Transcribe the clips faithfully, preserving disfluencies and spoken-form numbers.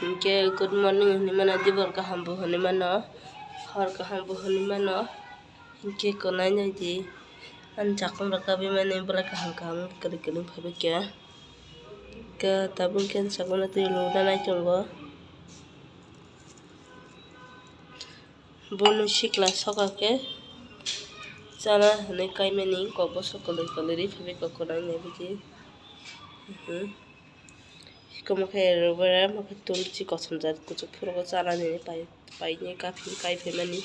Hinkhe good morning hinwi mano, dibor kaham bo hinwi mano, hor kaham bo hinwi mano. Hinkhe konai nai di, ani chakung rok kabwi mani belai kaham kaham kwrwi kwrwi phaibai khe. Hinkhe tabuk khe ani chakung no twi lubna nai tongo. Bono sikla soka khe chana hinwi kaimani kok bosok kwlwi kwlwi ri phaibai kok konai nai bidi. Hwnkhe mokhe rubber mokhe tulsi kosom jat kuchuk phuru chanani pai paini kaphi kai phaimani.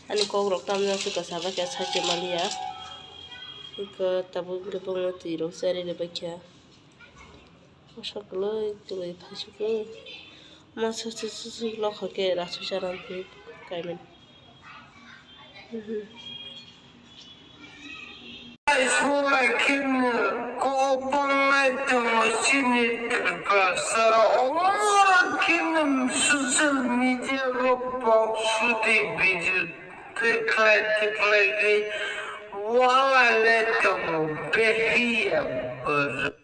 Ani kok rok tamjak khe kwchaba khe sake maliya. Hwnkhe tabuk hwnkhe bongni twi rok chari rwbaikha. Masa kwlwi kwlwi phaisu khe. Masa su su su lokha khe rasu chana hinwi kaimani. Sula khe nwng kobongnai tongo chini Tripura sara omorok khe nwng social media o bok sudi video tikhlai tikhlai khe wala le tongo behiya borok.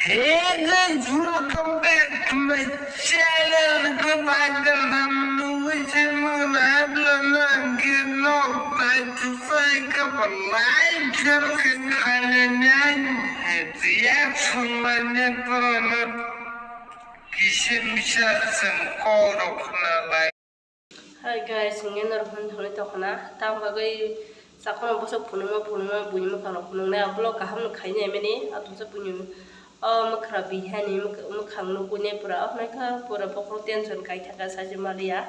Hey guys, welcome back to my channel. Goodbye, guys. I'm Louis and I'm gonna get knocked by the fake up a light. Just can kind of nine. It's the action, my neck, but I'm not. Kishe misha some call of my life. Hi guys, hwnkhe norok hwn thangwi tongkhana. Tamo bagwi chakung bosok phunukma phunukma buini mwkhang rok phunuknai, ang vlog kaham no khainai mani, atungsa buini o mwkhra bihani mwk-, mwkhang nukui nai pura, oh naikha pura bokhorok tension kaithaka sachi maliya.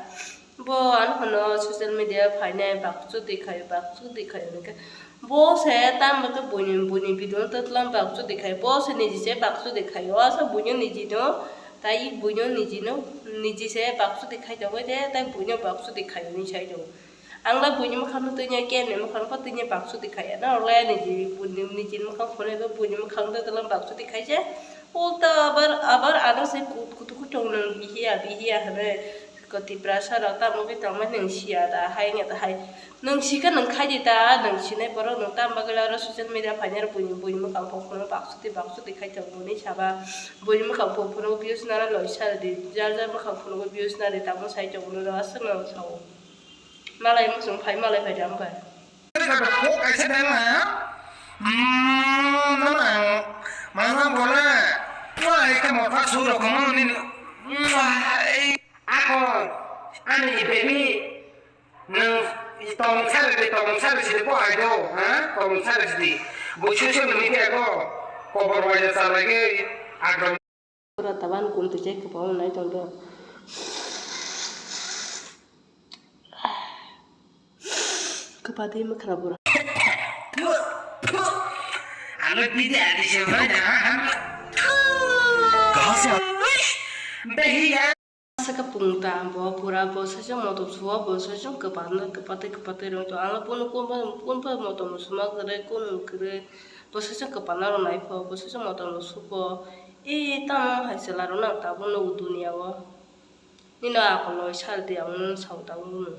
Bo ano hwno social media phainai bakchu twi khaio, bakchu twi khaio hwnkhe. Bo se tamo khe buini, buini video no twtwlang bakchu twi khai. Bo se niji se bakchu twi khai. O asa buino niji no, tai buino niji no, niji se bakchu twi khai tongo de, tai buino bakchu twi khai hinwi sai tongo. Ang le buini mwkhang no twi khe, ani mwkhang no twi bakchu twi khai. Norok le niji, buini, niji mwkhang phone do buini mwkhang no twtwlang bakchu twi khai se. Ulta abar, abar ano se kut-, kutu kutu tongo, bihiya, bihiya hinwi. Ko Tiprasa rok tamo khe tongmani nwng siya da, hai wngya da hai. Nwng sikhe nwng khai di ta, nwng sinai borok nwng tamo bagwi oro social media phainai rok buini, buini mwkhang phone phone bakchu twi bakchu twi khai tongo hinwi saba. Buini mwkhang phone phone views nana loi sa di, jar jar mwkhang phone views nari tamo sai tongo noro aswk no sao. Malai muchung phai malai phai da wngkha. Kok kaisa dang ha? Hmm, no nang. Mano bola. Wah, ika mo pa su rok mo ni. Wah, ei. Ako, ani baby, nang tong sar di, tong sar di, bo ai do, ha? Tong sar di. Bo social media ko, kobor wajah sa lagi, agram. Pura taban kum tu cek kepala nai tong do. Kepala dia mekra pura. Alo bida di se mana, ha? Kaha se? Behiya. Saka pungta bo pura bo saichung motom suo bo saichung kwpatna kwpatwi kwpatwi rwng tongo. Ang bono kunba kunba motom suma kwrwi kunung kwrwi bo saichung kwpatna rwnai pho bo saichung motom supo. E tamo hai chwla rwno ang tabuk nugo duniya o. Nini akolo sar di ang nung sao tabuk nung.